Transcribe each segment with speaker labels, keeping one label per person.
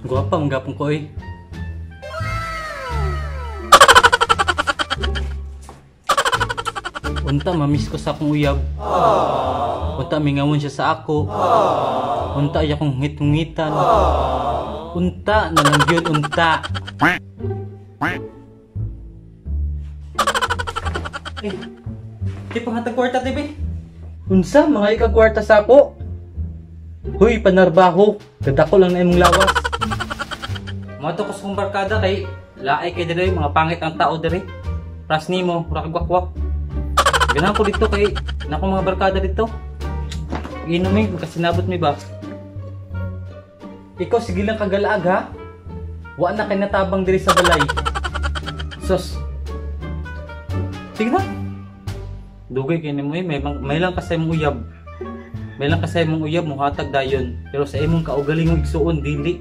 Speaker 1: Guwapa man gapon ko oy. Unta mamiss ko sa akong uyab. Unta mingawon siya sa ako. Unta ay akong ngit-ngitan. Unta na lang yun, unta. Eh, di panghatag kwarta, tibi. Unsa, mga ikagkwarta sa ako? Huy, panarbaho. Gadako lang na imong lawas. Mga to ko sa kong barkada kay laay kay diri, mga pangit ang tao diri. Pras nimo, mura kag wakwak. Ganahan ko dito kay nako mga barkada dito. Inom eh, magkasinabot mi ba? Ikaw sige lang kagalaag ha. Wa na kay natabang diri sa balay. Sos. Sige na. Dugay kay nimo eh, may lang ka sa imong uyab. May lang ka sa imong uyab mohatag dayon, pero sa imong kaugalingong igsuon dili.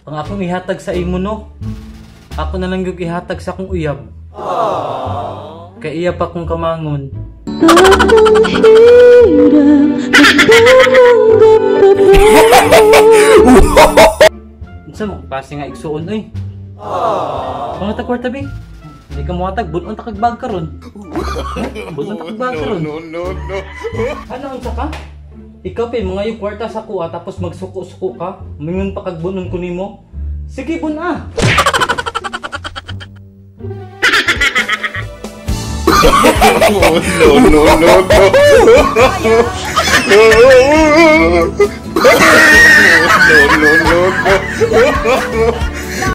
Speaker 1: Ang akong ihatag sa imo no. Ako na lang gyud ihatag sa akong uyab. Kay iya pa kong kamangon. Unsa mo klase nga igsuon oy? Pangatag kwarta bi. Di ka mohatag, bun-on ta kag bag karon. Bun-on ta kag bag karon.
Speaker 2: No, no, no.
Speaker 1: Ano unsa ka? Ikaw pa mga yung kwarta sa kuha tapos magsuko-suko ka. Mingon pa kag bunon ko nimo. Sige bun ah.
Speaker 2: No, no, no, no. No, no, no, no.